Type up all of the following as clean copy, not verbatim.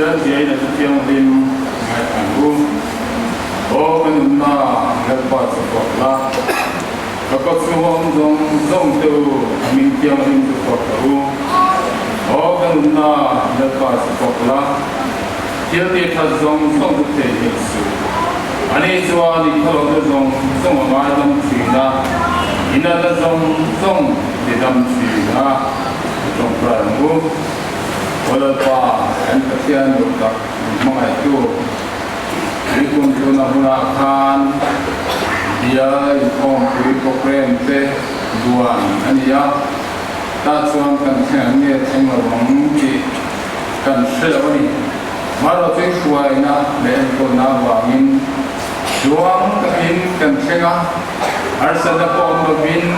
Pathian biain a Thuthianghlim ngaithla ang u. Aw ka nunna, Lalpa chu fak la. Ka kawchhung awm zawng zawng te u, a hming thianghlim chu fak rawh u. Aw ka nunna, Lalpa chu fak la. Thil tih that zawng zawng chu theihnghilh suh. Ani chuan i khawlohna zawng zawng a ngaidam thin a, i natna zawng zawng ti dam thin a, i tawngtai ang u. Aw Lalpa, kan Pathian duh tak min hmangaihtu, Tuikum tuna hunah khan bia inkhawmpui programme te duan a ni a, tah chuan kan thleng ang nge thleng lo ang tih kan hre lo a ni. Marawh hruaina leh enkawlna avangin tluang takin kan thleng a, harsatna pawh awm lovin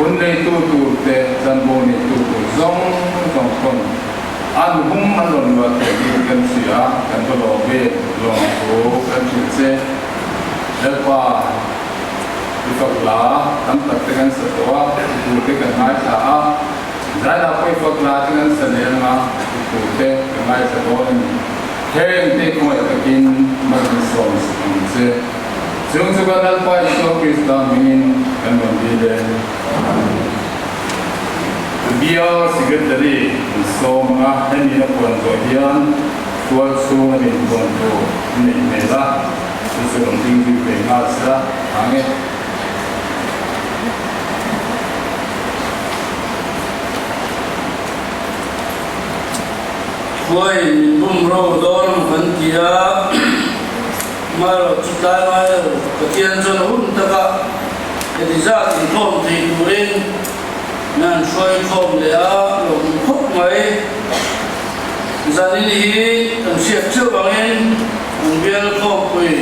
hun neitu tur te chanvo neitu tur zawng zawng pawn an hum an rawn luah thei hi kan hria, kan va lawm ve lawm thu kan hrilh che. Lalpa i fak la tam tak te kan sa tawh a, i tur te kan ngaithla a, Zaina pawh i fak la te kan sa leh anga i tur te kan ngaithla dawn a ni. Heng te khawngaih takin malsawm sak ang che. Chung chu kan Lalpa Isua Krista hmingin kan rawn dil e. Bial Secretary an sawm ang a, hemi a puan zawh hian tual chhung a inpuan tur a neih hmel a, chu chu rawn ding zui ve nghal sela ang e. Khuain min bum ro dawn ang kan ti a, Marawh chu tlai ngai lo, Pathian chuan a hun taka heti zat inkhawm thei turin min han hruai khawm leh a, lawm khawp mai. Zanin hi kan hriat theuh angin an bial khawmpui.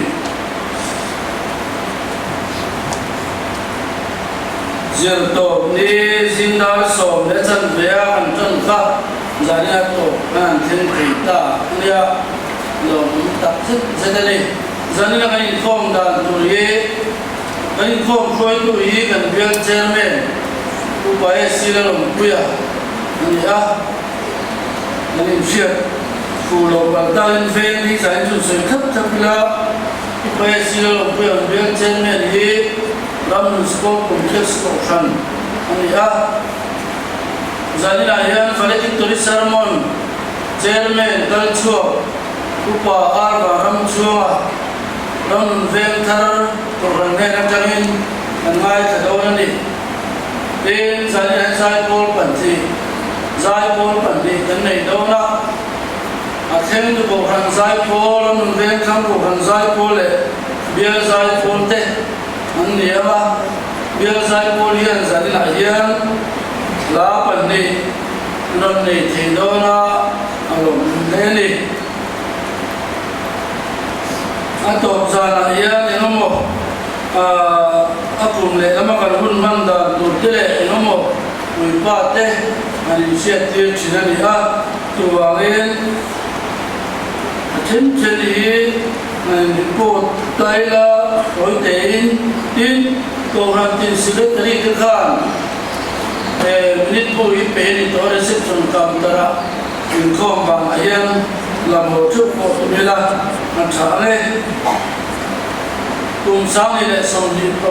Zirtawp ni zingdar 10:15 a kan tan kha zanin a tawp kan han thleng thei ta a nia. Lawmawm tak zet zet a ni. Zanin a kan inkhawm dan tur hi kan inkhawm hruaitu hi kan bial chairman Pu Pae Silalawmpuia a ni a. Kan inhriat fu lo palh takin veng hi zain chu sawi thlap thlap ila Pu Pae Silalawmpuia kan bial chairman hi Ramhlun Sport Complex Kohhran a ni a. Zaninah hian Valedictory Sermon Chairman kalchhuak Upa Arva Ramchhuanga Ramhlun Vengthar Kohhran hnen atangin an ngaithla dawn a ni. Tin, zanin hian Zaipawl pahnih, Zaipawl pahnih kan nei dawn a, a thlengtu Kohhran Zaipawl, Ramhlun Vengthlang Kohhran Zaipawl leh Bial Zaipawl te an ni ang a, Bial Zaipawl hian zaninah hian hla pahnih, Rawn nei thei dawn a, a lawm hle a ni. A tawp zanah hian eng emaw a kum leh lama kan hun hman dan tur te leh eng emaw puipa te an inhriat tir thin a ni a, chuvangin a then then hi an report ta ila tawi tein tin Kohhran tin Secretary te khan He minute pawh hi pe ni tawh reception counter ah inkhawm vangah hian lam ho theuh pawh tum ila a tha ang e. Kum 2025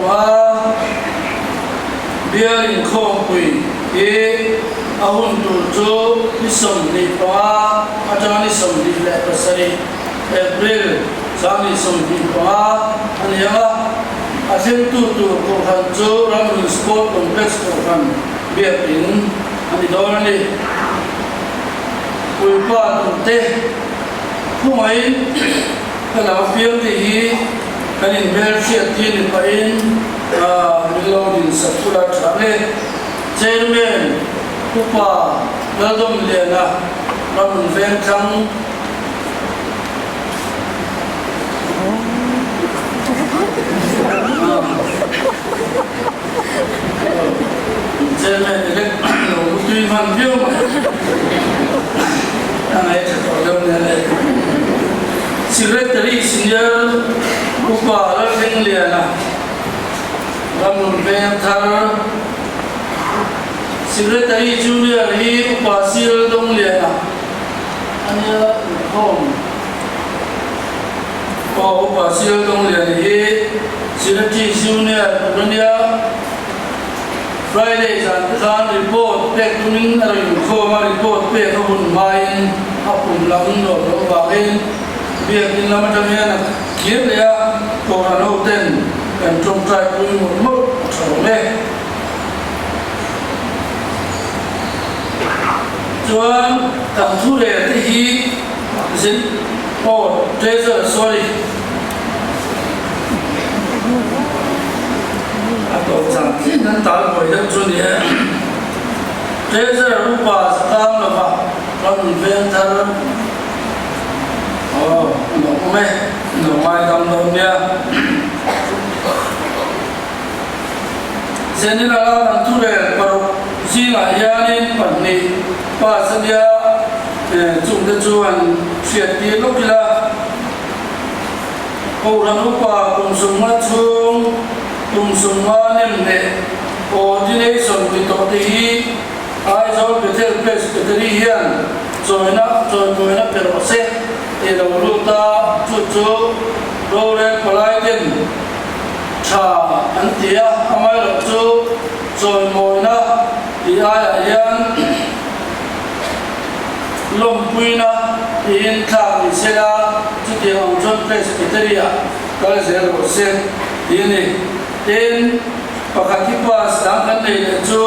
bial inkhawmpui hi a hun tur chu ni 25 atanga ni 27 April 2025 a ni ang a. A thlengtu tur Kohhran chu Ramhlun Sport Complex Kohhran biakin a ni dawn a ni. Puipa turte khawngaihin ka lo piang tih hi kan inhmelhriat tir ni pahin min lo dinsak kula tha nge. Chairman Upa Laldawmliana Ramhlun Vengthlang, Chairman elect lo mutui hman viau mai a ngaih tha tawh deuh nia le. Secretary Senior Upa Lalhlengliana Ramhlun Vengthar Secretary Junior hi Upa Sir Dawngliana a nia. Home aw Upa Sialdawngliana hi Secretary Junior tur a nia. Friday zan te khan report pek tumin a rawn inkhawm a, report pek a hun hmain a pum lam nuam loh avangin biakin lam atang hian a kir leh a, Kohhran ho ten kan tawngtai pui mawlh mawlh a tha awm e. Chuan kan thu rel te hi zin aw treasurer sorry. A tawp chang thleng an tal buai deuh chu ni e. Treasurer upa zakam lova ram veng thar aw lo awm e, lo ngaidam dawn nia. General-a kan thurel paruk zingah hianin pahnih pass a nia, chungte chu han hriattir lawk ila. Kohhran upa kum sumnga chhung kum sumnga nem leh Ordination ti tawh te hi Aizawl Bethel Presbytery hian chawina chawimawina pe rawh se tih lo lut a, chu chu rorel palai ten tha an ti a, amaherawh chu chawimawina tih aiah hian Lawmpuina tiin thlak ni se la, chutiang ang chuan Presbytery-ah kal zel rawh se ti a ni. Tin, pakhat hi pass dang kan nei leh chu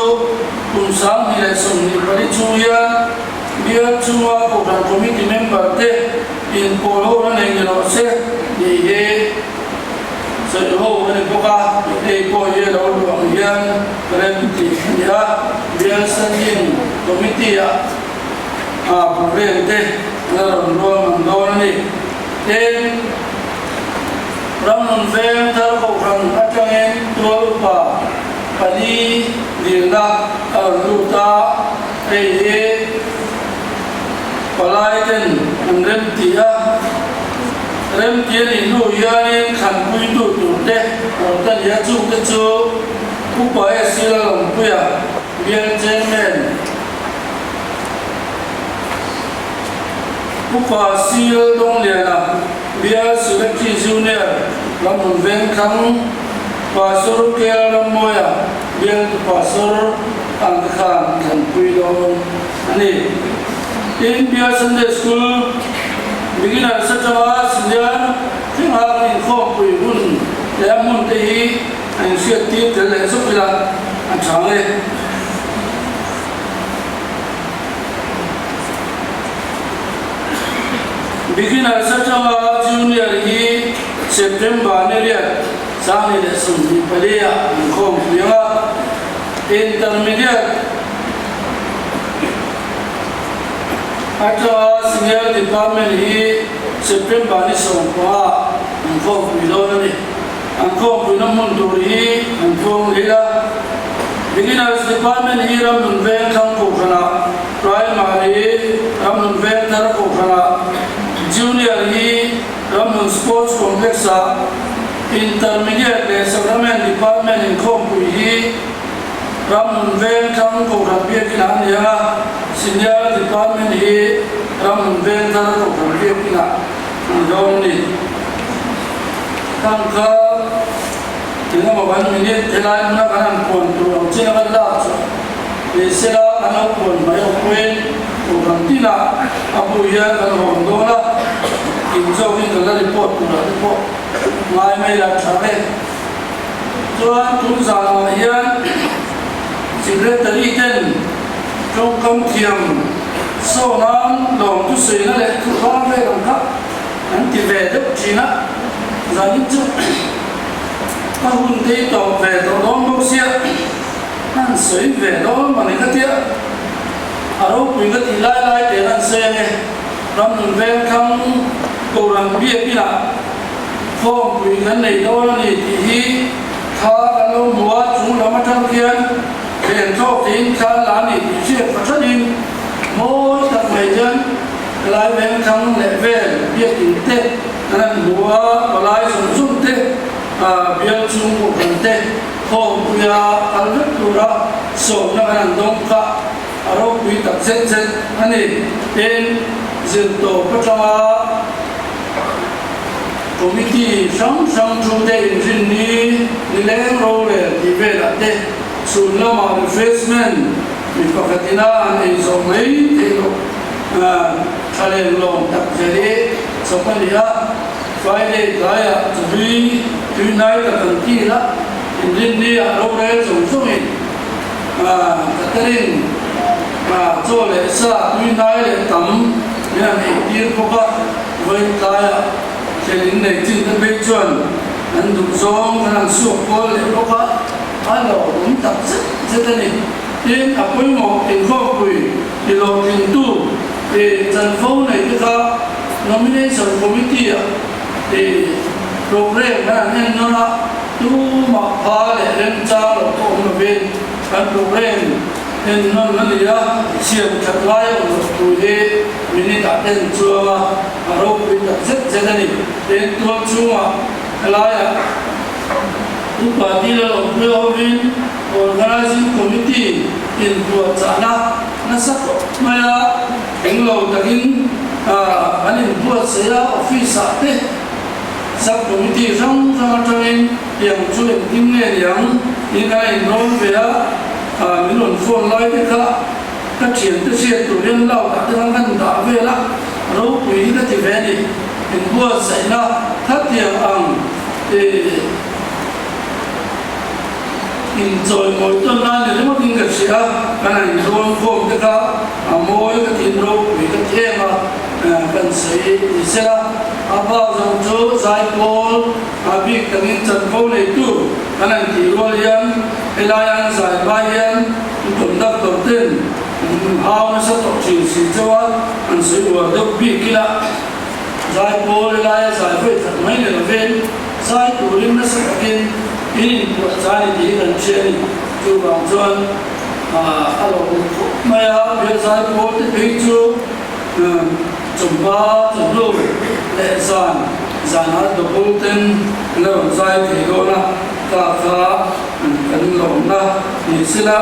kum 2024 chung hian bial chunga Kohhran Committee member te inpawl ho na nei ni rawh se tih hi sawi ho a ni bawk a, hei pawh hi a lo luh ang hian rem tih a ni a, bial standing committee-ah a programme te la rawn rual man dawn a ni. Tin, Ramnun Veng thar Kohhran atangin tual upa pali dilna a rawn lut a, hei hi palai ten an remti a, remti a nih hnu hianin thlanpuitu tur te rawn ta ni a, chungte chu Upa SC Lalawmpuia bial Chairman, Upa Seal Dawngliana, Bial Secretary Junior Ramhmun Vengthlang, Pastor KL Rammawia, Bial tu Pastor ang te khan thlanpui dawn a ni. Tin, Bial Sunday School Beginners atanga Senior thlengah kan inkhawmpui hun leh a hmun te hi a inhriattir tel leh zawk ila a tha ang e. Beginners atanga Junior hi September ni riat 2024 ah an khawm pui ang a, Intermediate atanga Senior Department hi September ni 15 ah an khawm pui dawn a ni. An khawmpuina hmun tur hi an tluang leh a. Beginners Department hi Ramhlun Vengthlang Kohhranah, Primary Ramhlun Vengthar Kohhranah, Junior hi Ramhlun Sports Complex-ah, Intermediate leh Sacrament Department inkhawmpui hi Ramhlun Vengthlang Kohhran Biakinah a ni ang a, Senior Department hi Ramhlun Vengthar Kohhran Biakinah an zawng a ni. Khang kha engemaw kan minute helai hmuna kan han puan tur ang chin a kan lak chu ni sela kan lo puan mai awk pawhin Kohhran tinah a bu hian kan hawn dawn a, in zawkin kan la report turah te pawh ngai mai la tha e. Chuan tun zanah hian Secretary ten tawngkam thiam saw nan lawm thusawiina leh thuhla vel ang kha An ti ve deuh thin a, zanin chu ka hun te hi tawp ve tawh dawn bawk sia, an sawi ve dawn mawni ka tia, a ropui ka tih lai lai ten an sawi ange, Ramnun Vengthlang Kohhran biakinah khawmpui kan nei dawn a ni tih hi thla kan lo hmu a, chung lam atang khian thlen thlawk theiin thla an la a ni tih hriat pathanin mawi tak mai hian Helai vengthlang leh vel biakin te an han hmu a, palai zawng zawng te, bial chung kohhran te khawmpuia kal vek tura sawmna kan han dawng kha a ropui tak zet zet a ni. Tin. Zirtawp atanga Committee hrang hrang thute inrinni nileng rorel tih velah te chhun lamah refreshment mi pakhat ina an ei zawh mai theih loh tha lem lawm tak zel hi chawp a ni a. Friday tlaiah chawhlui tui hnai tak an kil a, inrinni ah rorel zawng zawngin catering chaw leh sa tui hnai leh tam min han eitir bawk a. Vawiin tlaiah thlen in nei chin te phei chuan an duh zawng kan han suak kual leh bawk a, a hlauhawm tak zet zet a ni. Tin, a pawimawh inkhawmpui ti hlawhtlingtu ti chanvo nei te kha Nomination Committee-ah ti programme kan han en nawn a, tumah pha leh remchang loh pawh awm lovin kan programme en nawn a ni a, siam that lai a awm loh thu hi minute ah ten chuang a, a ropui tak zet zet a ni. Tin, tual chhungah helaiah upa dil a lawmpui hovin Organizing Committee inpuahchahna nasa khawp mai a, englo takin an inbuatsaih a, office ah te sub committee hrang hrang atangin tiang chu engtin nge niang tiin a inrawn ve a, min rawn phone lai te kha ka thiante hriat tur hian loud ah te khan kan dah vel a, ropui hi ka ti ve a ni, inbuatsaihna khatiang ang ih. Inchawimawi tawn nan ni ringawt in ka hria, kan han inrual khawm te kha a mawi ka tin ropui ka ti em a, kan sawi ni sela. A bak zawng chu zaipawl a bik takin chanvo neitu kan han tih rual hian helai an zai hma hian conductor ten an hau nasa tawh thin si chauh a, an sawi uar deuh bik ila zaipawl helaia zai vawi khat mai ni lovin Zai turin nasa takin in inpuah chai ni tiin an hria a ni. Chuvang chuan a lo awm khawp mai a, bial zai pawl te phei chu chawhma, chawhnu leh zan, zanah double ten an la rawn zai thei dawn a, ta kha kan lawmna ni sela.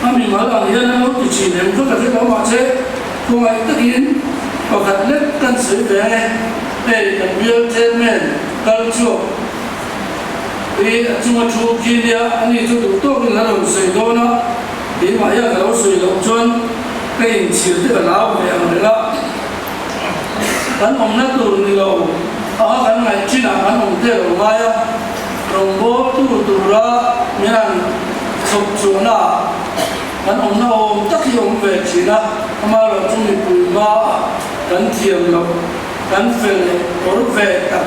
A mimal ang hian an lo ti thin em kha ka hre lo mahse khawngaih takin pakhat lek kan sawi ve ang e. Hei kan bial chairman kal chhuak hi a chunga thu khi nia, ani chu duh tawkin a rawn sawi dawn a, keimah hian ka lo sawi loh chuan ka inchhir te ka lau ve ang reng a, kan awmna tur ni lo anga kan ngaih thinah kan awm te lo ngai a, rawngbawltu tura min han chhawp chhuahnaah kan awmna awm tak hi awm ve thin a, amaherawhchu mipui hmaah kan thiam loh. Kan fel leh kawr ve tak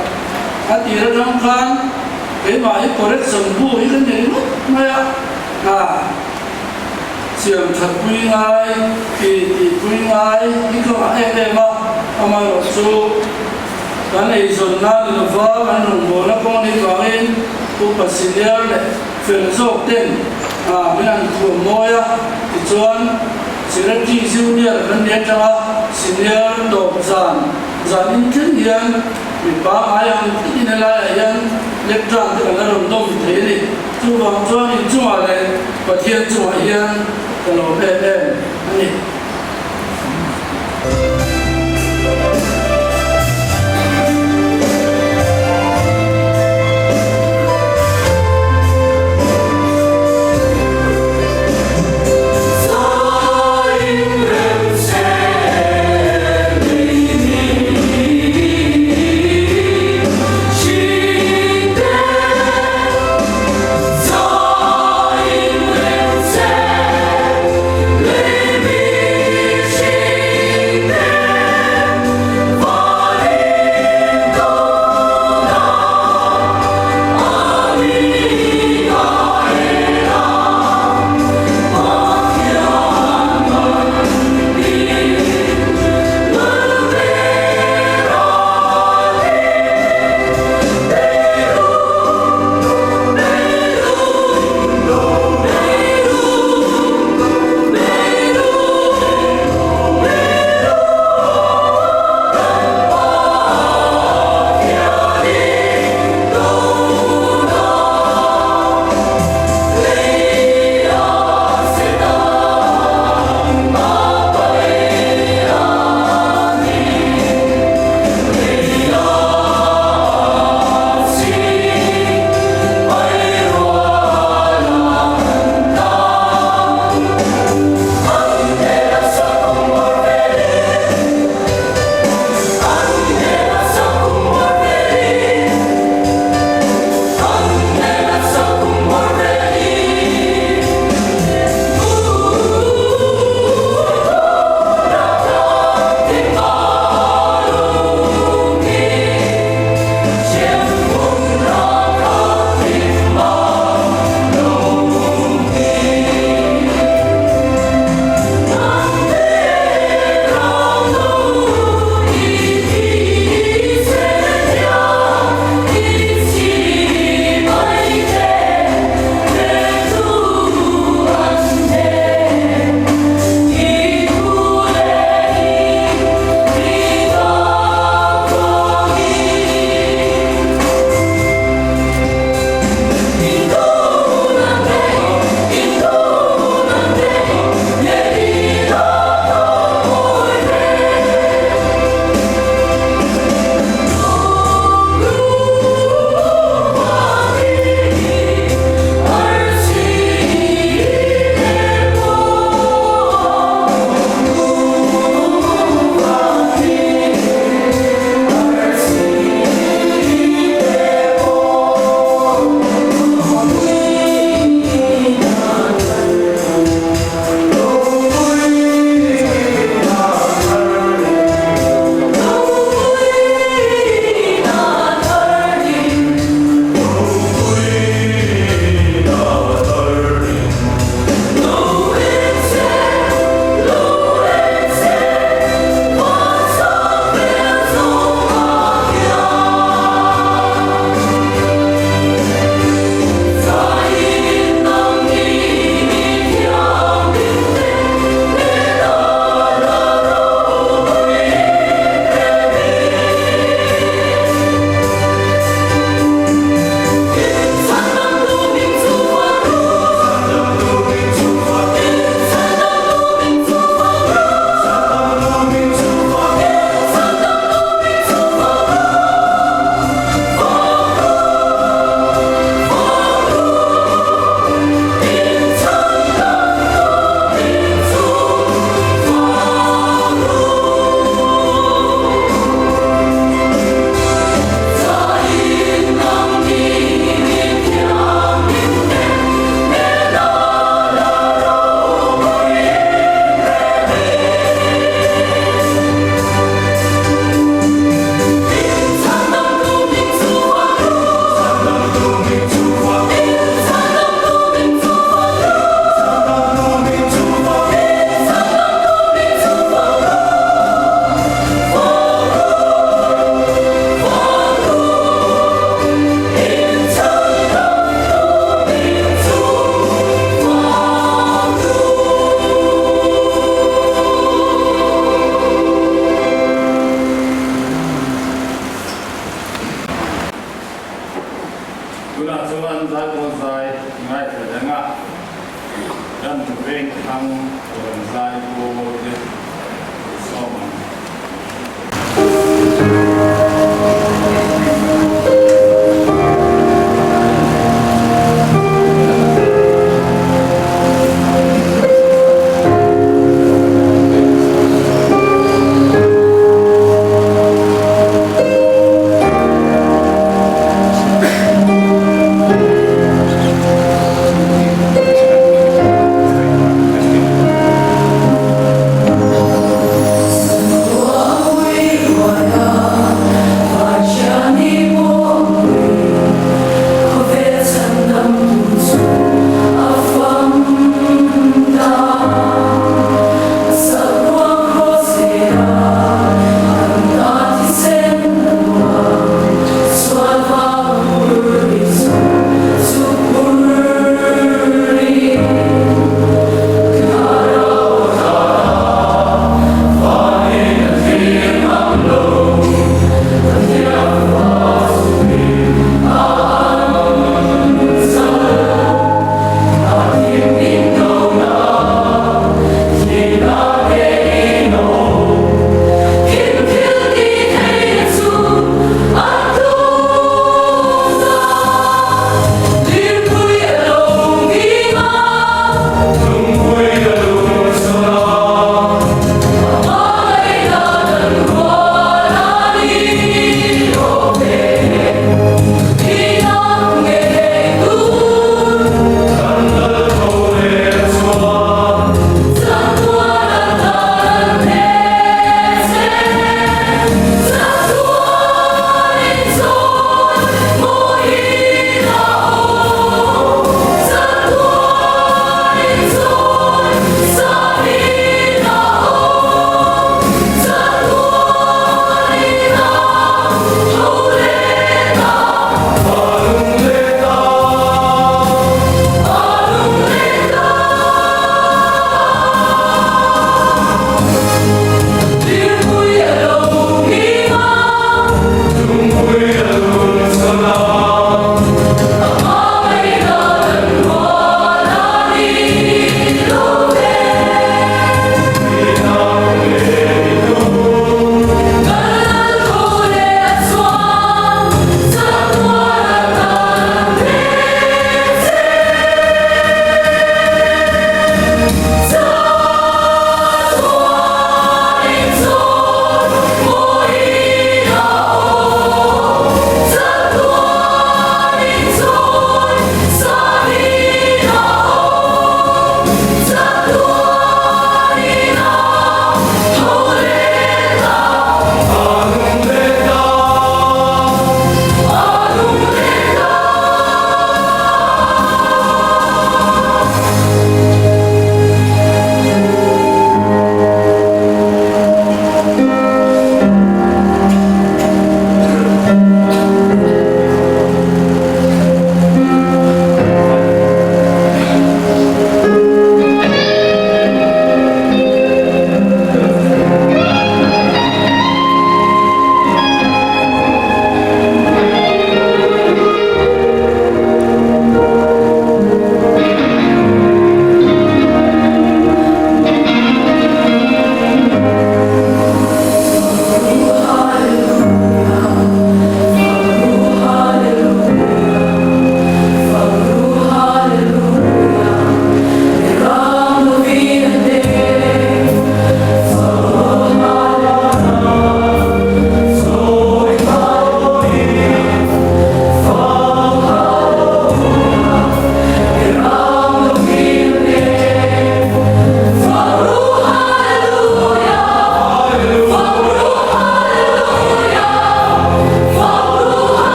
a tir atang khan keimah hi correction bu hi ka nei ngawt mai a, a siam that pui ngai, ti ti pui ngai hi ka ngah em em a, amaherawh chu kan eizawn na ni lova kan rawngbawlna kawng anih vangin upa senior leh fel zawk ten a min han thuam mawi a, tichuan Secretary Junior kan ni atanga Senior tawp zan zan in thleng hian mi pangngai ang takin helaiah hian lectern te kan la rawn dawm thei a ni. Chuvang chuan inchungah leh Pathian chungah hian ka lawm em em a ni.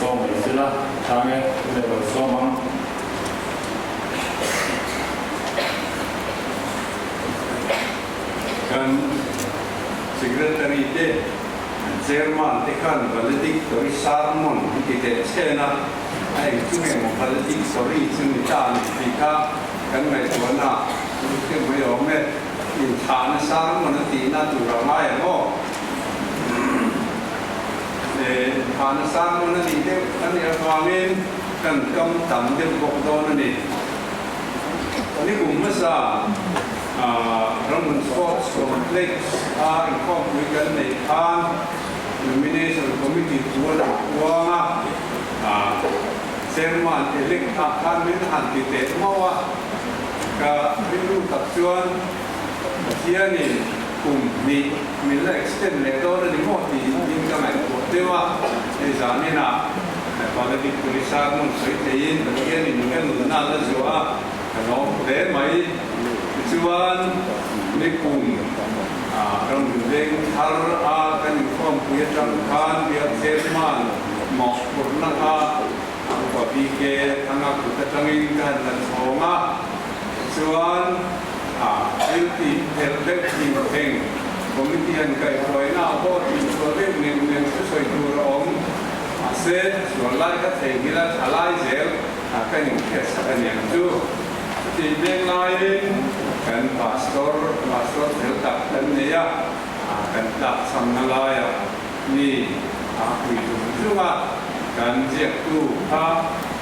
khawm mai sela, chhang e, u leh lo sawm ang. Kan Secretary te, Chairman te khan valedictory sermon an ti teh chhen a, a eng chu nge maw valedictory chu ni ta a ni tih kha kan ngaihtuahna a lut deuh mai awm e. Inthlahna sermon a tihna tur a ngai ang aw. Inthlahna sermon a nih deuh a nih avangin kan kam tam deuh bawk dawn a ni. Nikum hmasa Ramhmun Sports Complex a inkhawmpui kan neih khan Nomination Committee thu a lo puang a, Chairman elect ah khan min han ti teh mauh a, ka rilru tak chuan Pathianin kum hnih min la extend leh dawn a ni maw tiin ka ngaihtuah deuh a, hei zaninah Valedictory sermon sawi theiin Pathianin ka nunna la zuah a, Ka lawm hle mai. Tichuan, nikum ramri veng thar a kan inkhawmpui atang khan Bial Chairman mawhphurhna kha Upa BK Thanga kut atangin ka han la chhawng a. Tichuan, thil tih phelh deuh thin thleng committee han kaihhruaina ah pawh tihsual deuh neuh neuh chu sawi tur a awm. Mahse, sual lai kha theihnghilh a tha lai zel. A ka inhriat sak a niang chu. Chutih veng laiin kan pastor, pastor fel tak kan nei a, kan tlak chhamna laiah mi a pui zung zung a, kan ziaktu kha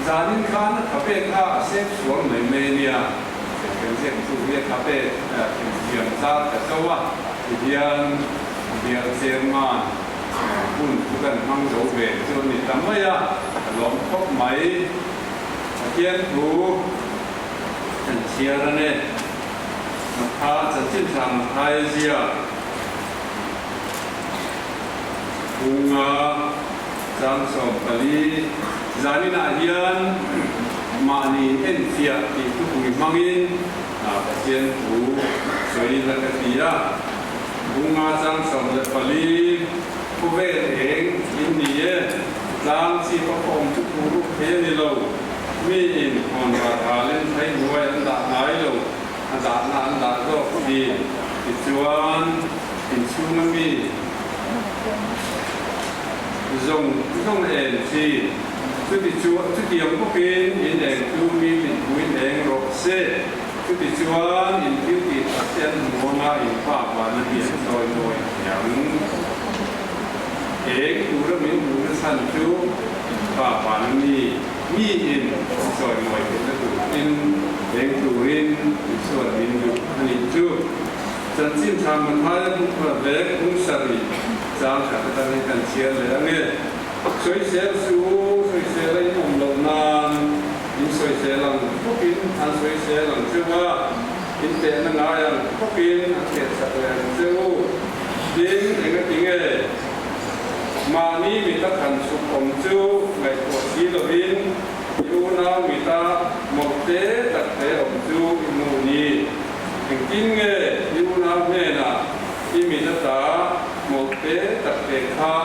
zanin khan a thape kha a sep sual mai mai a nia, kan ziaktu hi a thape themthiam zar ta cho a, tihian bial chairman Hun chu kan hmang zo ve chu a ni ta mai a, ka lawm khawp mai. Pathian thu kan chhiar a ni. Matha chanchin tha Mathai zia Bunga chang 14 zaninah hian mahni enfiah tih thupui hmangin Pathian thu sawi la ka ti a. Bunga chang 14 khawvel eng in ni e, tlang chi pa khawm chu thu ruk thei a ni lo. Mi in hawn ral halin thei hnuai an dah ngai lo, a dahna an dah zawk thin. Tichuan, inchhunga mi zawng zawng en thin. Chuti chu chutiang bawkin in eng chu mi mithmuin eng rawh se. Chutichuan, in thil tih that te an hmu anga in pa vana mi an sawi mawi thiang. Eng tura min hmuhna chhan chu in pa vana mi mi in an sawi mawi theihna turin eng turin Isua'n min duh a nih chu. Chanchin tha Mathaia bukra vek hung sarih chang that atangin kan chhiar leh ange. Sawisel su, sawisel a inawm loh nan in sawisel ang bawkin an sawisel ang cheu a, in tehna ngai ang bawkin an tehsak leh ang cheu. Tin, engatinge mahni mita khan chhuk awm chu ngaihtuah si lovin i unau mita mawlh te tak te awm chu i hmuh ni? Engtin nge i unau hnenah i mita ta mawlh te tak te kha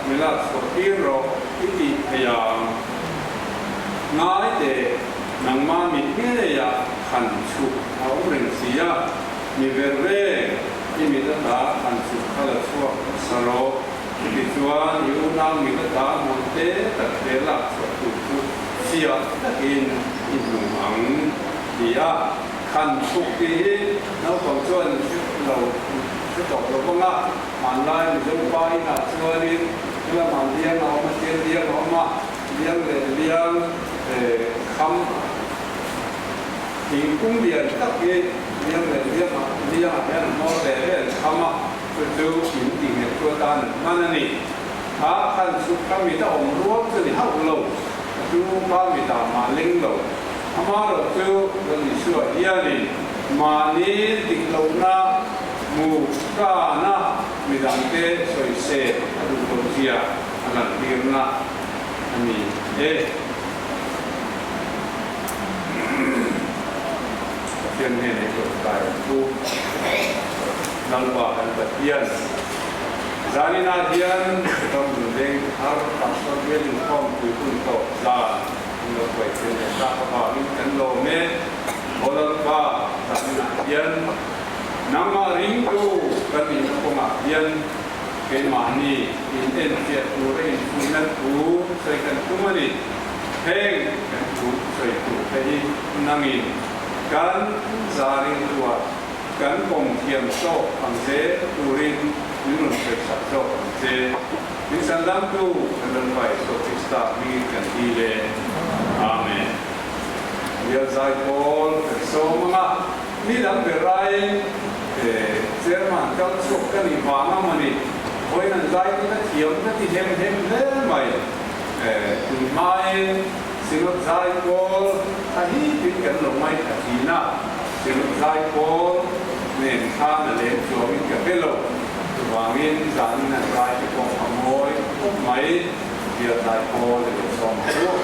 Mi lak chhuah tir rawh i tih thei ang. Ngai teh, nangmah mit ngeiah khan chhuk a awm reng si a, mi ver reng i mit ata khan chhuk kha la chhuak hmasa rawh. Chutichuan i unau mit ata hmawlh te tak te lak chhuah tur chu fiah takin i hmu ang, ti a. Khan chhuk tih hi naupang chuan hre lo hre tawh lo vang a. Hmanlai Mizo pa inah chuanin helamah liang a awm a, thil liang a awm a, liang leh liang kham thingkung lian tak hi liang leh liangah liangah hian a hmawr ve ve an kham a, chu chu in tihnghet chu atan an hman a ni. Kha khan chhuk kha mit a awm rual chu ni hauh lo, a chu pa mitah mah leng lo. Amaherawh chu Lal Isua hianin mahni dik lohna Hmu kana midangte sawi se a duh loh zia a lantirna a ni e. Pathian hnenah i tawngtai ang u. Lalpa kan Pathian, zaninah hian ram lung veng thar Pastor bial inkhawmpui hun tawp zan an lo buai thei leh tak avangin kan lawm e. Aw Lalpa, zaninah hian nangmah ringtu kan nihna kawngah hian keimahni in enfiah tura infuihna thu sawi kan tum a ni. Heng kan thu sawi tur te hi nangin kan za ringtua kan pawm thiam zawk ang zel turin min rawn sawisak zawk ang che. Min sandamtu kan Lalpa Isua Krista hmingin kan ti le. Amen. Bial zai pawl kan sawm ang a, ni dang ber aiin Chairman kal chhuak ka nih vang a mawni, vawiin an zai te ka thiam ka ti hem hem hle mai. Tun hmain Synod zai pawl a hipin kan lo ngaithla thin a, Synod zai pawl nen khan a lem chuangin ka hre lo. Chuvangin zanin an zai te pawh a mawi khawp mai, bial zai pawl i lo sawm ang u.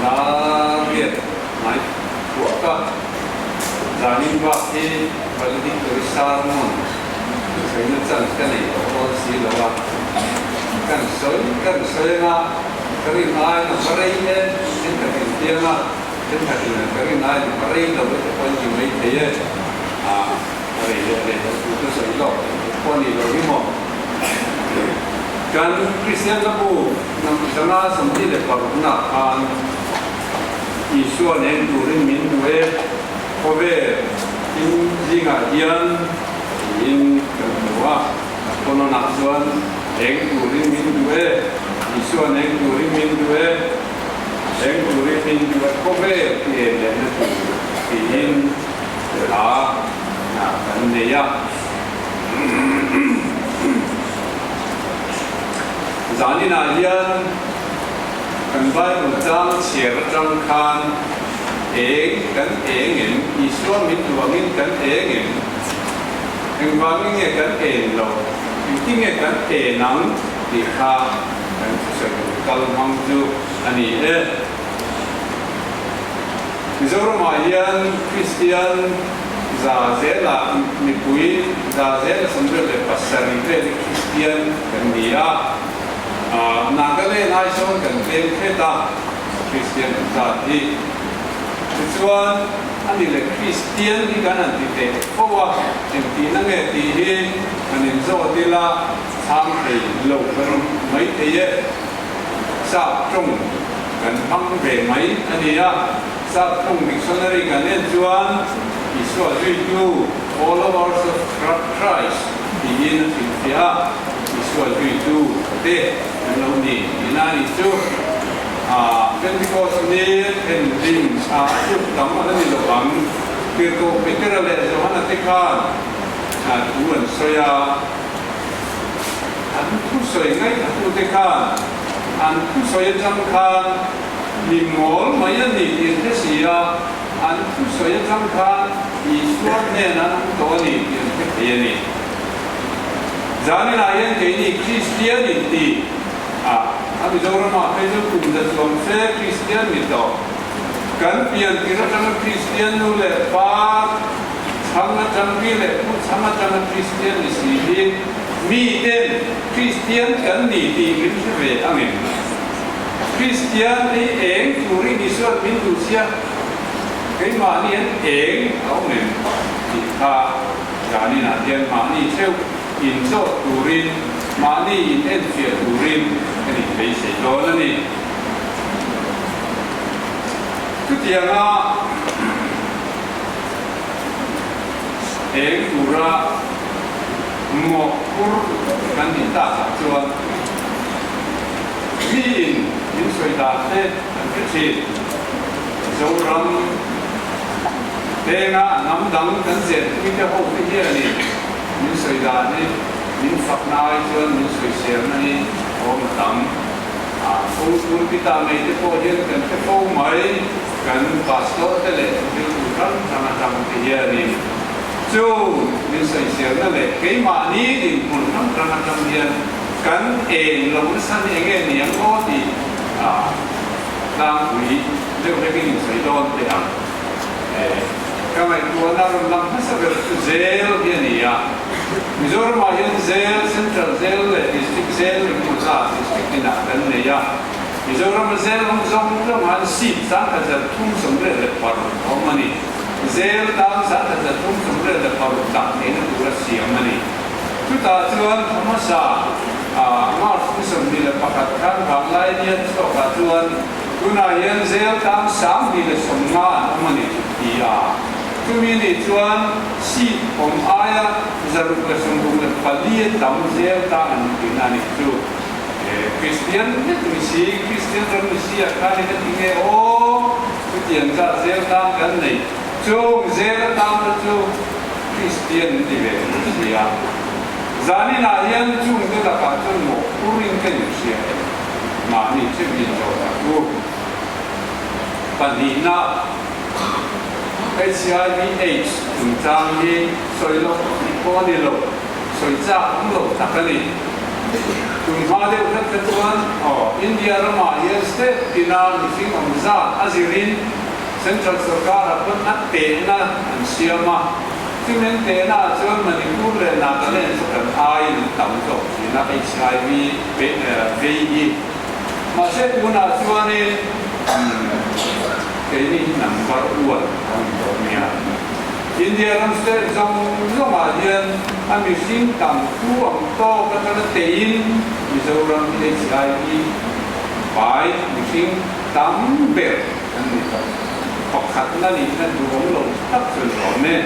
La riat ngai thuak a, zanin bak hi valedictory sermon sawina chan ka nei tawh dawn si lo a, kan sawi kan sawi anga ka rin aiin a va rei e, thenkhat in tiang a, thenkhat in ka rin aiin a va rei lo e te pawh an ti mai thei e, a rei leh rei loh tur chu sawi lawk theih tur pawh a ni lo hi maw. Kan Kristian hlabu zanga 26 na khan Isua nen turin min duh e, khawvel thil zingah hian tiin kan hmu a, a khawn a. Tunah chuan eng turin min duh e, Isua'n eng turin min duh e, eng turin min duh e, khawvel i en lehna tur tiin hla kan nei a. Zaninah hian kan Bible chang chhiar atang khan eng kan eng em? Isua min duh angin kan eng em? Engvangin nge kan en loh? Engtin nge kan en ang tih kha kan thusawi tur kal hmang chu a ni e. Mizoramah hian Kristian 100 mipui 177 vel hi Kristian kan ni a, Nagaland ai sawn kan tlem hret a Kristian an zat hi. Tichuan a ni leh Kristian hi kan han ti teh fo a, engtihna nge tih hi kan inzawt ila chhang thei lo kan awm mai thei e. Sap tawng kan hmang ve mai a ni a. Sap tawng dictionary kan en chuan Isua zuitu, followers of Christ, tiin a hrilhfiah a, Isua zuitu te an lo ni tihna a nih chu. Pentecost ni then hlim a chuk tam a la ni lo ang. Tirhkoh Petera leh Johana te khan thu an sawi a, an thusawi ngaihthlatute khan an thusawi atang khan Mi mawl mai a ni tih an hre si a, an thusawi atang khan Isua hnenah an awm tawh a ni tih an hre thei a ni. Zaninah hian keini Kristian inti a, a Mizoramah phei chu kum za chuang fe Kristian ni tawh. Kan pian tir atanga Kristian nu leh pa chhang atang pi leh pu chhang atanga Kristian ni si hi miten Kristian kan ni tih min hre ve ang em? Kristian hi eng turin Isua'n min duh sia, keimahni an eng a awm em tih kha zaninah hian mahni theuh inzawt turin, mahni inenfiah turin ka nih beisei dawn a ni. Chutianga eng tura mawhphur kan nih takah chuan, Miin min sawi dan te an hre thin. Zoram Denga hnam dang kan zirpui te ho te hianin min sawi dan hi min fakna ai chuan min sawiselna hi a awm a tam. A fo pulpit-ah ngei te pawh hian kan hre fo mai. Kan pastor te leh rilru hrang hrang atang te hianin chu min sawiselna leh keimahni dinhmun hrang hrang atang hian Kan eng lo nasa ni enge ni ang aw tih a tlangpui deuh hlekin in sawi dawn teh ang. Ka ngaihtuahna rawn lang hmasa ber chu zel hi a ni a. Mizoramah hian zel, Central zel leh District zel engemaw zat District tinah kan nei a. Mizorama zel awm zawng zawng han seat 1336 a awm a ni. Zel tan 1336 dah theihna tura siam a ni. Chutah chuan hmasa March ni 21 khan vanglai ni a chhuakah chuan tunah hian zel tang 1050 an awm a ni ti a. Chumi ni chuan seat awm aia 664 a tam zel tang an tihna a nih chu. Kristian vek ni si, Kristian ram ni si ah khan in a ti nge aw, chutiang zat zel tang kan nei. Chung zel atang te chu Kristian an ti ve thung si a. Zaninah hian chungte lakah chuan mawhphur in ka inhria em? Mahni theuh in zawh tak u. Pahnihna, HIV AIDS chungchang hi sawi loh pawh a ni lo, sawi chak awm lo tak a ni. Tun hma deuh khat kha chuan aw India ramah hian state tina mihring awm zat a zirin Central sorkarah pawn a tehna an siam a, chumi an tehna ah chuan Manipur leh Nagaland chu kan aiin an tam zawk thin a, HIV vei hi. Mahse tunah chuanin keini hi number one a ni tawh nia. India ram state zawng zawngah hian a mihring tam thu ang tawk atanga teiin Mizoram hi HIV pai mihring tam ber An ni tawh. Pakhatna nihna duhawm lo tak chu ni awm e.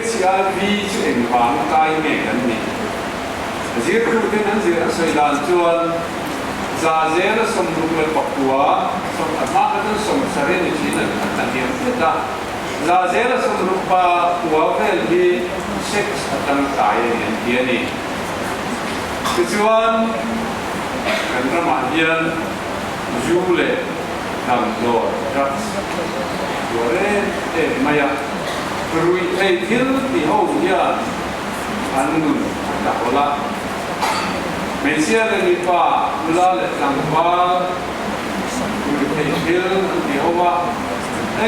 HIV chu engvang kai nge kan nih? Zirtuten an zir a sawi dan chuan za zela 69, sawm a hma kha chuan 70 ni thin an a hniam hret a, za zela 69 vel hi sex atang kai a ni an ti a ni. Tichuan kan ramah hian zu leh damdawi, drugs, tuar em em mai a, ruihtheih thil ti ho hian an nun a tla hawlh a. Hmeichhia leh mipa, nula leh tlangval ruihtheih thil an ti ho a,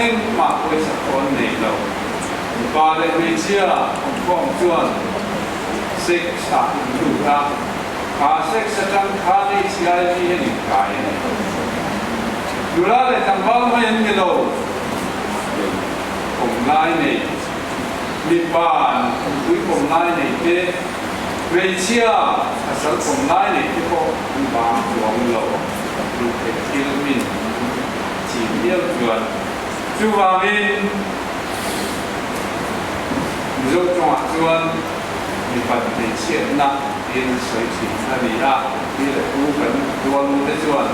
engmah pawisa pawh an nei lo. Mipa leh hmeichhia awmkhawm chuan sex ah an lut a, kha sex atang khan HIV hian inkai a ni. Nula leh tlangval mai an ni lo, awmlai nei. Mipa nupui pawm lai nei te, hmeichhia pasal pawm lai nei te pawh an vang chuang lo duh theih thil min chin viau chuan. Chuvangin Mizo tawngah chuan mipat hmeichhiatna tiin an sawi thin a ni a, pi leh pu kan rual te chuan.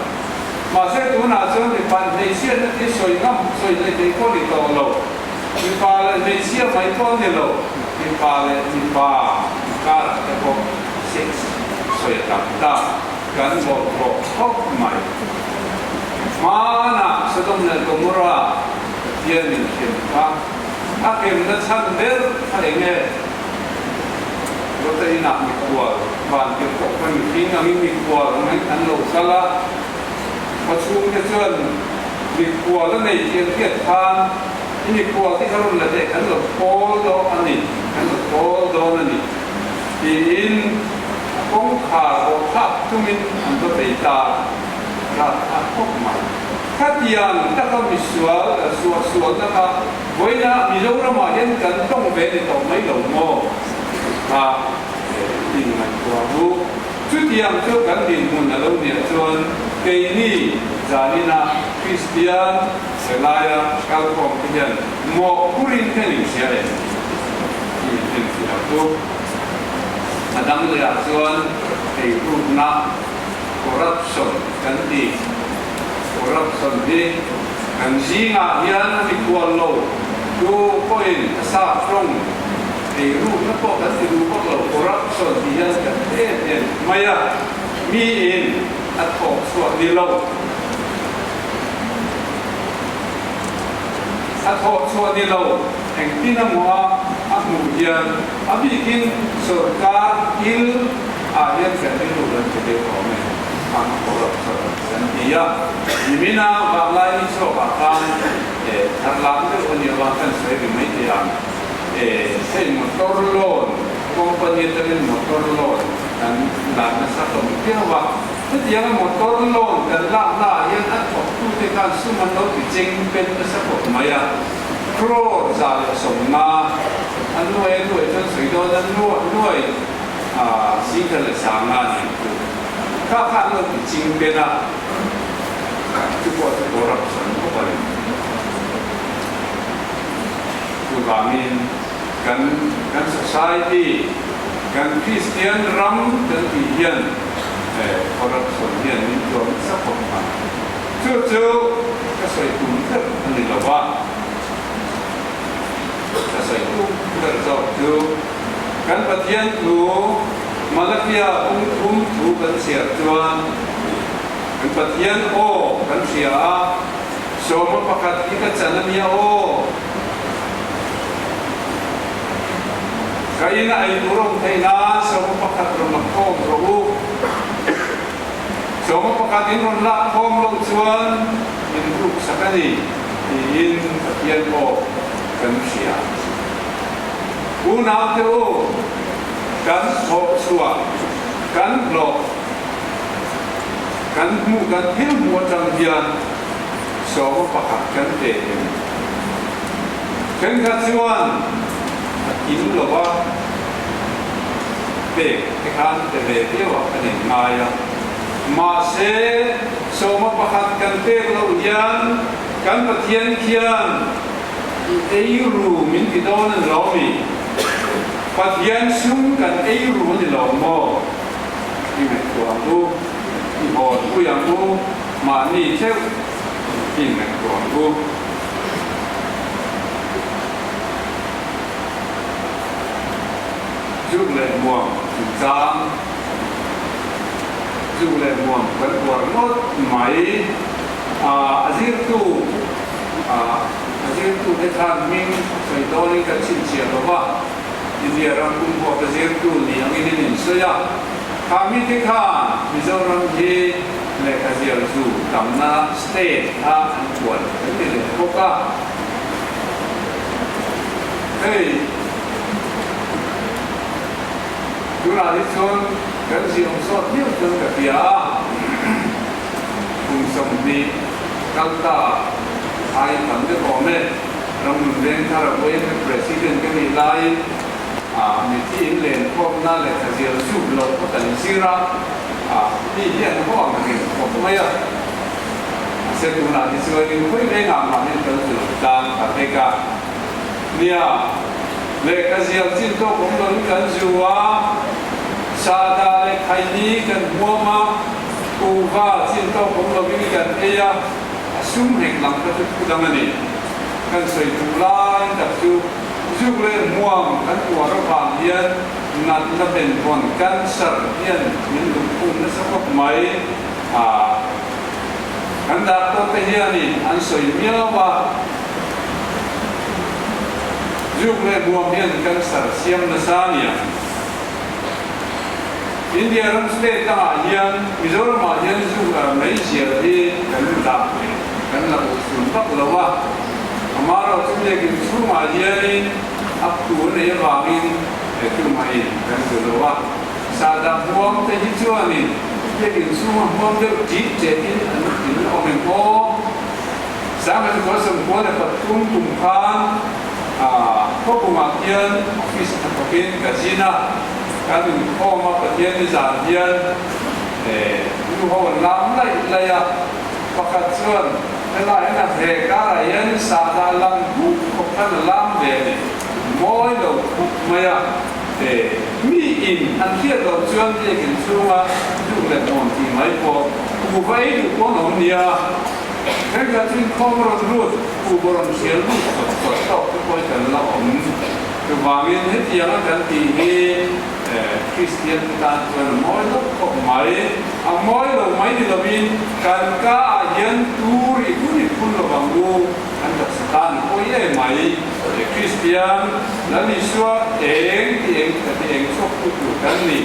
Mahse tunah chuan mipat hmeichhiatna tih sawi ngam sawi hleithei pawh ni tawh lo. Mipa leh hmeichhia mai pawh ni lo, mipa leh mipa inkarah te pawh sex sawi a tam ta, kan bawlhhlawh khawp mai. Hmanah Sodom leh Gomorrah Pathian in hrem kha a hremna chhan ber kha eng nge? Lota inah mikhual vantirh pawh kha mihring angin mikhual angin an lo kal a, Khawchhungte chuan mikhual a nei tih an hriat khan i mikhual te kha rawn la teh kan lo kawl dawn a ni, kan lo kawl dawn a ni tiin a kawngkhar bawh thlak tumin an va bei ta rat a khawp mai. Khatiang taka misual suahsualna kha vawiina Mizoramah hian kan tawng ve ni tawh mai lo maw? Kha inngaihtuah ru. Chutiang chu kan dinhmun a lo nia chuan keini zanina Kristian helaia kalkhawm te hian mawhphurin hian inhria em tih inenfiah chu a dang lehah chuan eirukna, corruption, kan ti. Corruption hi kan zingah hian a mikhual lo tu pawhin a sap rawng eirukna pawh kan ti duh vak lo. Corruption tih hian kan hre em em mai a, miin a thawk chhuah ni lo, a thawh chhuah ni lo engtin emaw a a hmuh hian a bikin sorkar thil ah hian kan rilru kan che deuh awm e. Ang corruption kan ti a, nimina vanglai ni chhuakah khan thar lak deuh a nih avang khan sawi ri mai thei ang. Hei motor loan company atangin motor loan kan la nasa hlawm viau a, hetianga motor loan kan lakna ah hian a thawktute khan sum an lo ti cheng pen nasa khawp mai a, crore 150 a nuai a nuai chuan sawi dawn a nuai 10,500 nen chu. Kha kha an lo ti ching pen a, chu pawh chu corruption khawp a ni. Chuvangin kan kan society, kan Kristian ram kan tih hian corruption hian min tuam nasa khawp mai. Chu chu ka sawi tum ber a ni lo va, ka sawi tum ber zawk chu kan Pathian thu, Malakia pum thum thu kan chhiar chuan kan Pathian aw kan hria a, sawma pakhat hi ka chan a nia aw. Ka ina ei tur awm theih nan sawma pakhat rawn la khawm rawh u. Sawma pakhat in rawn lak khawm loh chuan min ruk sak a ni tiin Pathian aw kan hria. Unaute u! Kan thawh chhuah, kan hlawh, kan hmuh, kan thil hmuh atang hian sawma pakhat kan pe em? Thenkhat chuan a kim lo va, pek te khan pe ve viau ah kan inngai a. Mahse, sawma pakhat kan pek loh hian kan Pathian khian i ei ru min ti dawn a ni lo mi? Pathian sum kan ei ru a ni lo maw? I ngaihtuah ang u, i hawnpui ang u, mahni theuh i ngaihtuah ang u. Zuk leh muam chungchang, Zuk leh muam kan uar ngawt mai. A zirtu a zirtute khan hming sawi dawnin kan chhinchhiah lo va, India ram pum huap a zirtu ni angin in insawi a. Kha mite khan Mizoram hi lehkha zial zu tamna state a an puan an ti leh bawk a. Hei tunah hi chuan kan ziawm zawt viau chuan ka hria a. Kum 20 kal ta ai tam deuh awm e. Ramnun Vengthar a YMA President ka nih laiin mithi in lenkhawmna leh thlazial zuk loh ka kan zir a, mi hian haw ang reng khawp mai a. Mahse tunah hi chuanin khawi vengah mah hian kan zuk tlang ta vek a. Nia, lehkha zial chin tawk awm loin kan zu a, sahdah leh khaini kan huam a, Kuhva chin tawk awm lovin kan ei a, a sum hek lam kha chu thu dang a ni. Kan sawi duh lai tak chu zuk leh hmuam kan uar avang hian natna benvawn, cancer, hian min lungphum nasa khawp mai a. Kan doctor te hianin an sawi miau a, zuk leh hmuam hian cancer siam nasa a niang. India ram state dangah hian Mizoramah hian zu meizial hi kan dah kan la uhsun vak lo a, amaherawhchu biakin chhungah hianin a phu nei avangin tumah-in kan zu lo a, sahdah hmuam te hi chuanin biakin chhunga hmuam deuh ṭih ṭehin an in awm em aw? 1993 kum khan Khawpungah hian office a thawkin ka zin a, kan inkhawm a, Pathian ni zan hian nu ho an lam laih laih a, pakhat chuan helai hian a he karah hian sahdah lang huk khawp khan a lam ve a ni, mawi lo khawp mai a, mi in an hriat loh chuan biakin chhunga duh leh hmuam tih mai pawh kuhva ei duh pawh an awm nia. Thenkhat chu inkhawm rawn lut, kuhva rawn hrial lut chawt chawt tawk te pawh hi kan la awm. Chuvangin hetianga kan tih hi Kristian te tan chuan a mawi lo khawp mai. A mawi lo mai ni lovin kan ka ah hian tur i hun i phun lo vang u, kan taksa tan a pawi em mai. Kristian Lal Isua eng ti eng ka ti eng chhuak tu tur kan ni.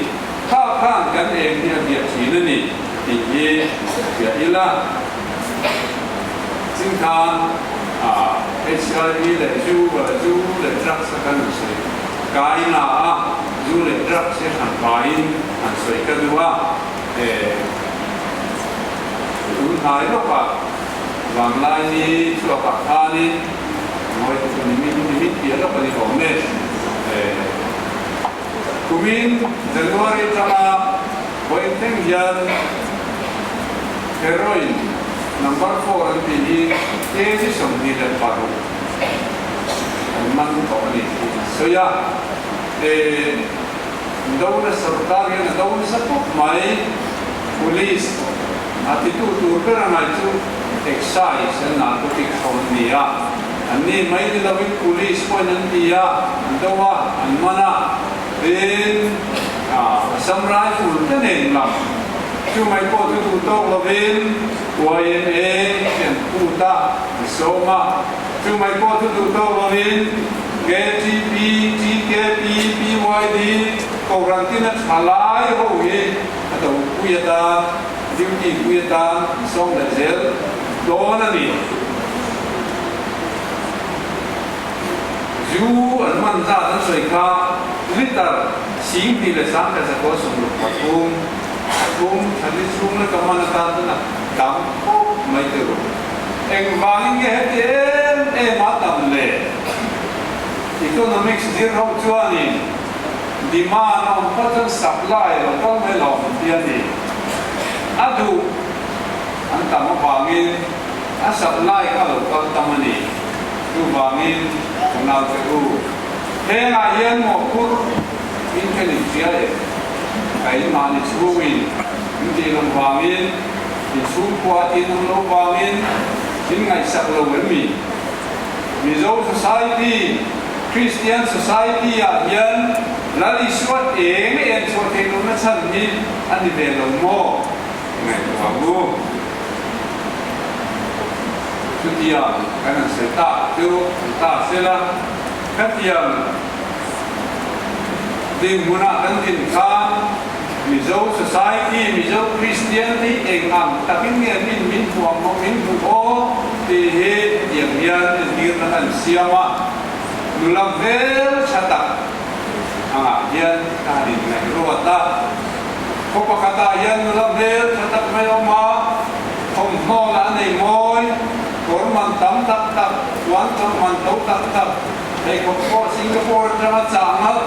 Kha khan kan eng hi a biak thin a ni tih hi hria ila. Chingkhan HIV leh zu zu leh drugs a kan sawi kai na a, zu leh drugs hi hran paiin han sawi ka duh a, tun hnai lawkah vanglai ni chhuakah khanin ngawi te chu nimin nimin piah lawk a ni awm e. Kumin January atanga vawiin thleng hian heroin number four an tih hi kg 26 an man tawh a ni tih an sawi a. Dona sorkar hian a do nasa khawp mai. Police a titu tur ber a ngai chu excise an narcotics ho an ni a. An ni mai ni lovin police pawhin an ti a, an do a, an man a, tin Assam Rifle te nen lam chu mai pawh chu duh tawk lovin YMA hi an put a, an sawm a, chu mai pawh chu duh tawk lovin KTP, TKP, PYD, Kohhran tina tha lai ho hi a do pui atan, duty pui atan an sawm leh zel dawn a ni. Zu an hman zat an sawi kha litre 21,963, pathum thali chhung leka hman atan chuan a tam khawp mai tur. Engvangin nge heti em em a tam le? Economics zir ho chuanin demand a awm phawt chuan supply lo kal mai lo awm ti a ni. A duh an tam avangin A supply kha lo kal tam a ni. Chuvangin ka naute u, Hengah hian mawhphurh in ka ni hria e. Keimahni chhungin in tih loh vangin, in chhungkhua tin awm loh vangin in ngaihsak lo em mi? Mizo Society, Christian Society ah hian Lal Isua eng a en chhuah theih lohna chhan hi a ni ve lo maw? Ngaihtuah ang u. Chutiang kan han sawi tak chu an ta sela, khatiang dinhmunah kan din khan Mizo Society, Mizo Kristian te hi eng ang takin nge min min hmu ang maw, min hmu aw tih hi hetiang hian entirna kan siam a, nula hmel tha tak angah hian ka han inngaihruat a. Khaw pakhatah hian nula hmel tha tak mai a awm a, thawmhnaw lah a nei mawi, kawr man tam tak tak, puan chawlh man to tak tak, pheikhawk pawh Singapore atanga chah nalh,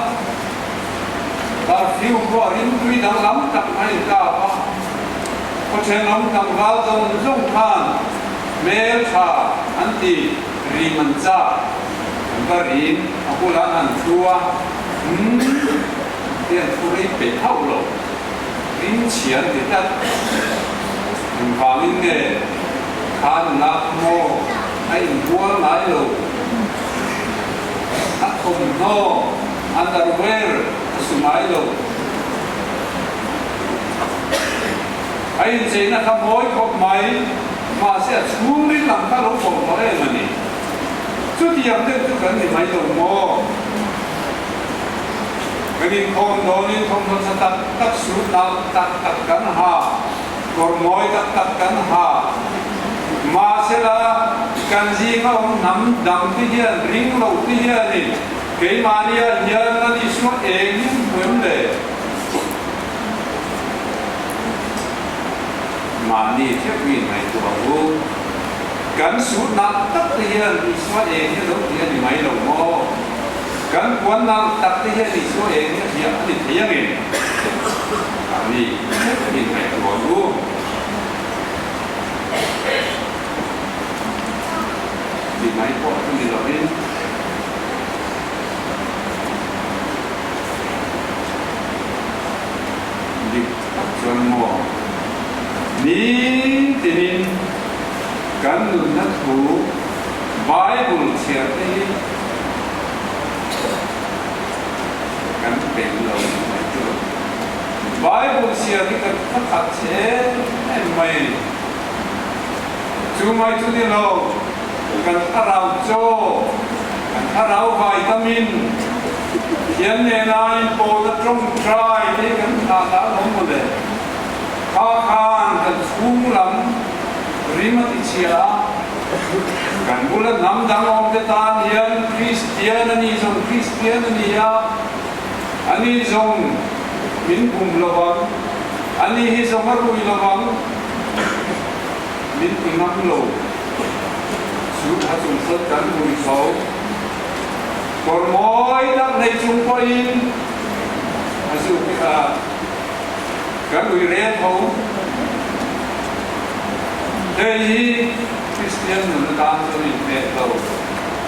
perfume pawh a rimtui danglam tak mai a kap a. Khaw thenawm tlangval zawng zawng khan hmel tha an ti rim an chak, an va rim a bulah an han thu a, umm. Hian thu rei peih hauh lo, ring chhia an ti tlat. Engvangin nge khan lak maw a inbual ngai lo? A thawmhnaw, underwear, a su ngai lo. A incheina kha mawi khawp mai, mahse a chhungril lam kha lo bawlhhlawh em a ni. Chutiang deuh chu kan ni mai lo maw? Kan inkhawm dawnin thawmhnaw tha tak tak suit nalh tak tak kan ha, kawr mawi tak tak kan ha. Mahsela, kan zinga awm hnam dang te hian, ring lo te hianin keimahnia hian Lal Isua eng hi an hmu em le? Mahni theuh hi ngaihtuah ang u. Kan suit nalh tak te hian Isua eng hi a lo ti a ni mai lo maw? Kan puan nalh tak te hian Isua eng hi a hliah a ni thei ang em? A ni, in ngaihtuah ang u. Ti mai pawh chu ni lovin, dik tak chuan maw nitinin kan nunna thu Bible chhiar te hi kan tel lo mai chu. Bible chhiar hi kan khat che em em mai a ni. Chu mai chu ni lo, kan thlarau chaw, kan thlarau vitamin, Pathian nena inpawlna tawngtai te hi kan thlah dah lo mawle. Kha khan kan chhung lam rim a ti chhia a. Kan bula hnam dang awmte tan hian Kristian a ni zawng Kristian a ni a, a ni zawng min bum lo vang, a ni hi zawng a rui lo vang, min ti ngam lo. Chu a chung chuan kan rui tho. Kawr mawi tak nei chung pawhin a zuk a, kan rui reng tho. Hei hi Kristian nun atan chuan inhmeh lo.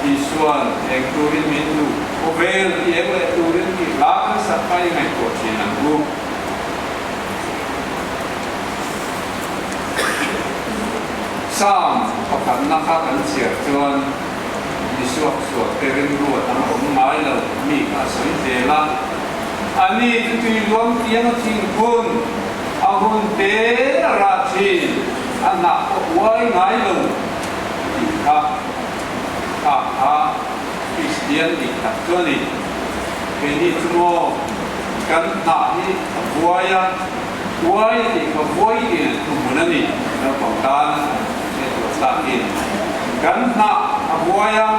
Isua'n eng turin min duh, khawvel ti eng leh turin tih hla kan sak kha i ngaihtuah thin ang u. Psalm pakhatna kha kan chhiar chuan Isua sualte rilru a dang awm ngai lo mi kha a sawi zel a. Ani chu tui luam tiang a thingphun, a hun te a rah thin, a hnah pawh uai ngai lo tih kha kha kha Kristian dik tak chu a ni. Keini chu maw kan hnah hi a vuai a, uai tih kha vuai tih in thuhmun a ni, naupang tan hriattuah thlakin kan hnah a vuai a,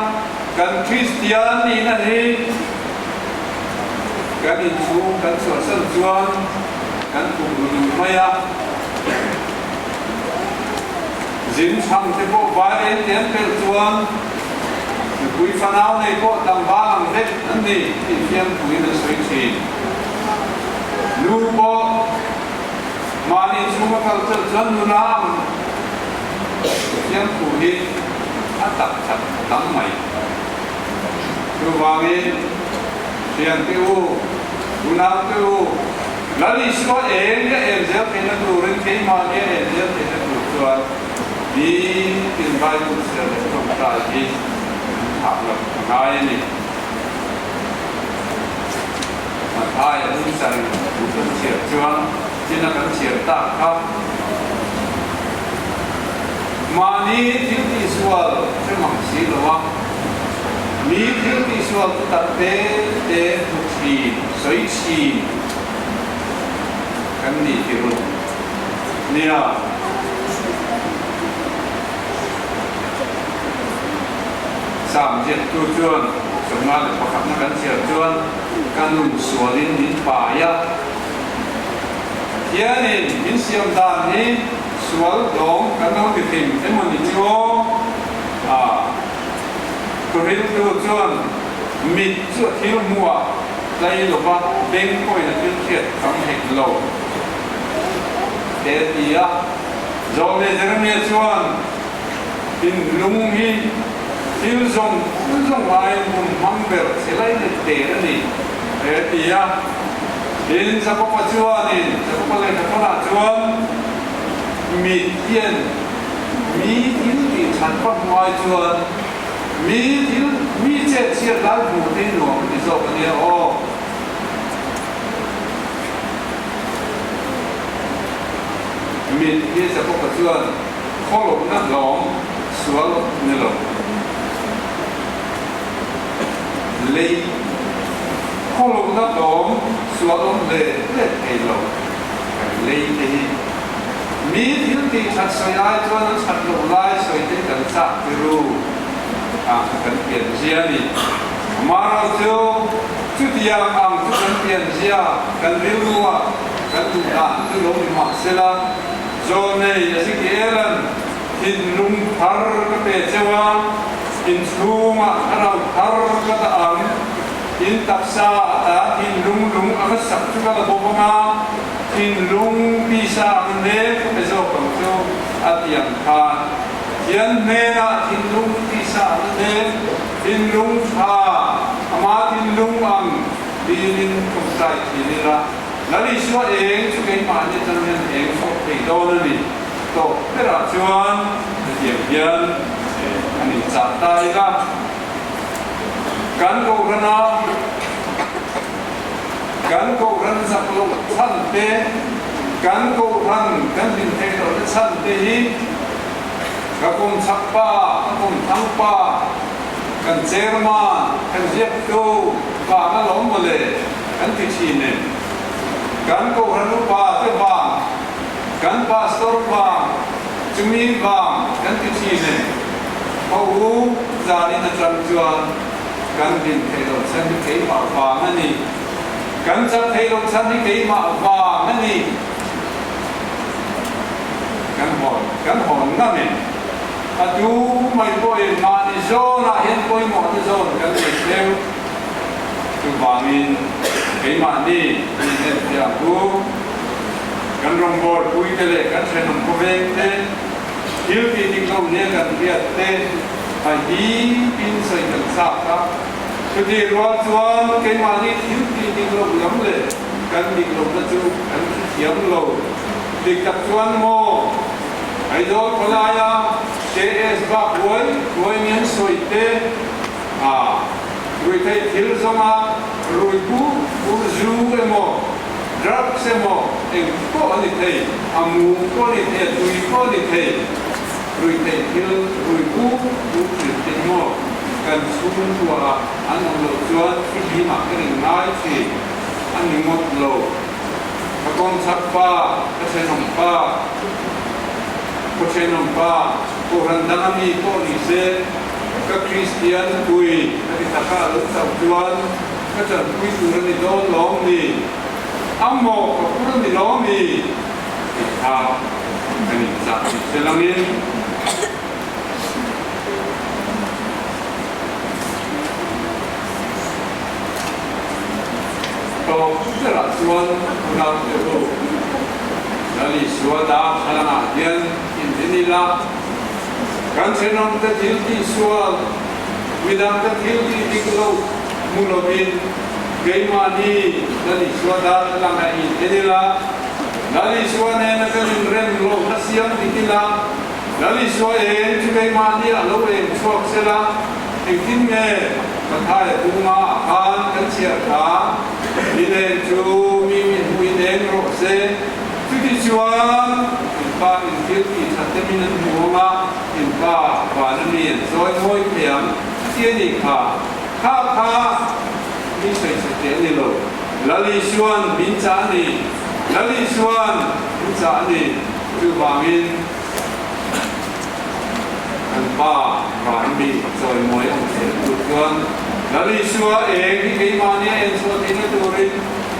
kan Kristian nihna hi Kan inchhung kan chhuahsan chuan kan kum ru duh mai a, zin chhang te pawh vai en te an pelh chuan mipui fanau nei pawh tlangval ang vek an ni tih fiamthuin an sawi thin. Nu pawh mahni inchhung a kal chelh chuan nula ang fiamthu hi a tak khat a tam mai. Chuvangin. Thiante u, unaute u, Lal Isua eng a en zel theihna turin keimahni a en zel theihna tur chuan nitin Bible chhiar leh tawngtai hi kan thah loh a ngai a ni. Matthai a hung sarih thu kan chhiar chuan china kan chhiar tak kha mahni thil tihsual hre mang si lo a, mi thil tihsual chu tak te te hmu thin, sawi thin kan ni ti run nia. Sam ziaktu chuan 51 na kan chhiar chuan ka nun sualin min pai a, Pathianin min siam dan hi sual hlawm kan lo ti hlim emaw ni chu aw? A thuhriltu chuan mit chu a thil hmuah tlai lova beng pawhin a thil hriat tam hek lo te a ti a. Zawlne Jeremia chuan Thinlung hi thil zawng zawng aiin hmun hmang ber che lai let der a ni, he ti a. Tin, Jakoba chuanin, Jakoba lehkhathawnah chuan, Mit hian mi thil tih that vak hnuai chuan mi thil mi chet chhiat lai hmuh te hi nuam a ti zawk a nia aw. Mit hi Jakoba chuan Khawlawmna hlawm sual ni lo. Lei khawlawmna hlawm sual awm hle hle thei lo. Kan lei te hi mi thil tih that sawi ai chuan an that loh lai sawi te hi kan chak ti ru a, kan pian zia a ni. Amaherawh chu chutiang ang chu kan pian zia, kan rilru a kan duh dan chu lo ni mah sela, Zawnei Ezekiela'n thinlung thar ka pe cheu a, inchhungah thlarau thar ka dah ang, in taksa ata thinlung lung a ka sak chu ka la bawk ang a, thinlung pisa ang hle ka pe zawk ang chu a ti ang khan. Thian hnenah thinlung pisa ang hle, thinlung tha, ama thinlung ang dilin tawngtai thin ila. Lal Isua eng chu keimahni atang hian eng chhuak thei dawn a ni tawh berah chuan hetiang hian an inchah ta ila. Kan Kohhrana kan Kohhran zak loh chhan te, kan Kohhran kan hlim theih lohna chhan te hi ka kum chhak pa, ka kum thang pa, kan chairman, kan ziaktu vang a lo mawle. Kan ti thin e. Kan Kohhran upa te vang, kan Pastor vang, chumi vang kan ti thin e. Ho u zanin atang chuan kan din theih loh chhan hi keimah vang a ni. Kan chak theih loh chhan hi keimah vang a ni. Kan hawn kan hawn ngam e. A tu mai pawhin mahni zawnah hian pawimawhna zawn kan nei hreu. Chuvangin keimahni mi enfiah hu, kan rawngbâwl puite leh kan thenawm khawveng te, thil tih dik lo nia kan hriat te a hipin sawi kan châk a. Chutih rual chuan keimahni thil tih dik loh lam leh kan dik lohna chu kan hrethiam lo. Dik tak chuan maw, Aizawl khawlaia KS bak huai huai mian sawi te, A ruihtheih thil zawnga rui pu pu zu emaw, drugs emaw eng pawh a ni thei, a mum pawh a ni thei, a tui pawh a ni thei, ruihtheih thil rui pu pu thin te hi maw kan chhungkuaah an awm loh chuan thihlimah kan inngai thin a ni ngawt lo. Ka kawngchhak pa, ka thenawm pa, khaw thenawm pa, Kohhran danga mi pawh ni se, Ka Kristian pui ka ti taka a lo chauh chuan ka chanpui tur a ni dawn lawm ni? A maw ka phur a ni lawm i? Tih kha kan inchah tih che langin. Tawp berah chuan unau te u, Lal Isua darthlalangah hian inrin ila, Kan thenawmte thil tih sual, midangte thil tih dik lo hmu lovin Keimahni Lal Isua dar a lang a in en ila, Lal Isua nena kan inrem lohna siam dik ila, Lal Isua eng chu keimahni a lo eng chhuak sela, engtin nge Mathaia bunga ah khan kan chhiar kha, Min eng chu mi min hmuin eng rawh se, chuti chuan in pa in thil tih that te min an hmu ang a, in pa vana mi an chawi mawi thei ang, chuti a nih kha. Kha kha mi sawichhe teh a ni lo. Lal Isuan min chah a ni. Lal Isuan min chah a ni. Chuvangin kan Pa van mi chawimawi awm theih tur chuan Lal Isua eng hi keimahni a enchhuah theihna turin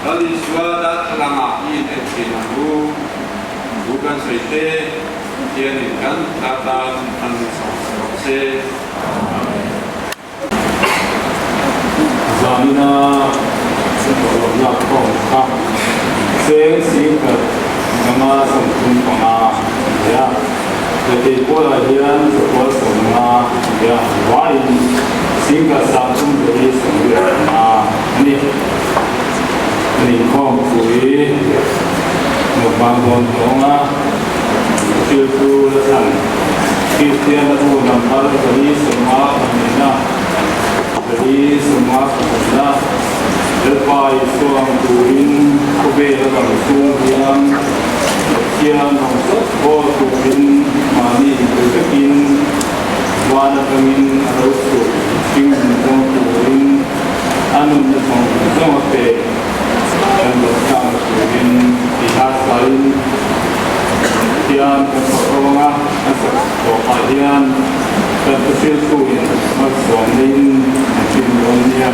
Lal Isua darthlalangah i in en thin ang u. Thu kan sawi te Pathianin kan tan an sawm rawh se. Amen. Zanina chhungkaw khawm kha cheng singkhat zanga 35 a ni a, Letei Pawlah hian chawkual 15 a ni a, vaiin singkhat 385 a ni. An inkhawmpui naupang dawn tawnga thil chu la thlan. Kristian a bu number 452 na, 454 na, Lalpa Isua ang turin khawvel a dang chung hian Pathian rawn tlat haw turin mahni inpui vekin van atangin a lo chhuk hring nun zawng turin a nunna zawng zawng a pe kan lo tlang turin tih a sain hian kan fak ho ang a, an sak tawpah hian kan thuhriltuin malsawm neiin an hrim dawn nia.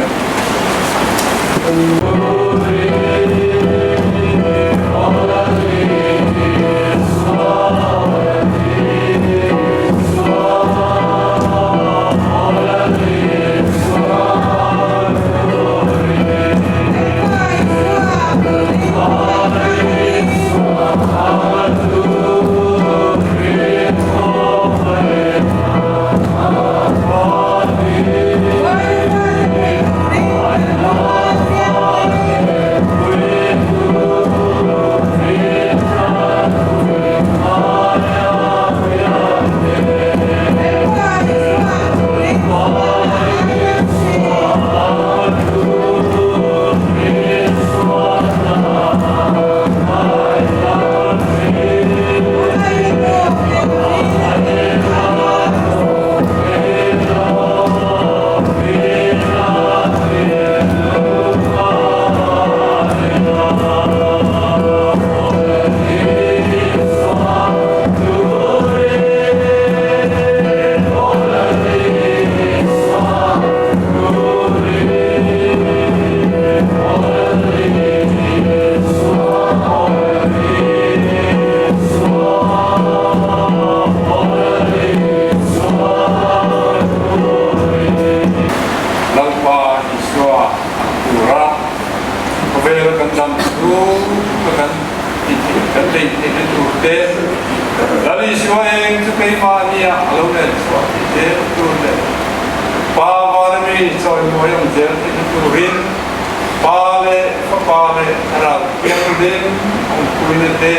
Lalpa Isua ang tura khawvel kan dam chhung a kan tih kan lei theihna tur te, Lal Isua eng chu keimahnia a lo len chhuah theih zel tur leh Pa vana mi chawimawi ang zel theihna turin Pa leh Fapa leh Thlarau Thianghlim awmpuina te,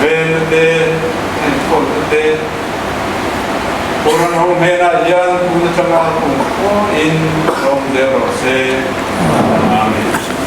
venna te, enkawlna te, Kohhran ho hnenah hian tun atanga kum khuain rawng zel rawh se. Amen.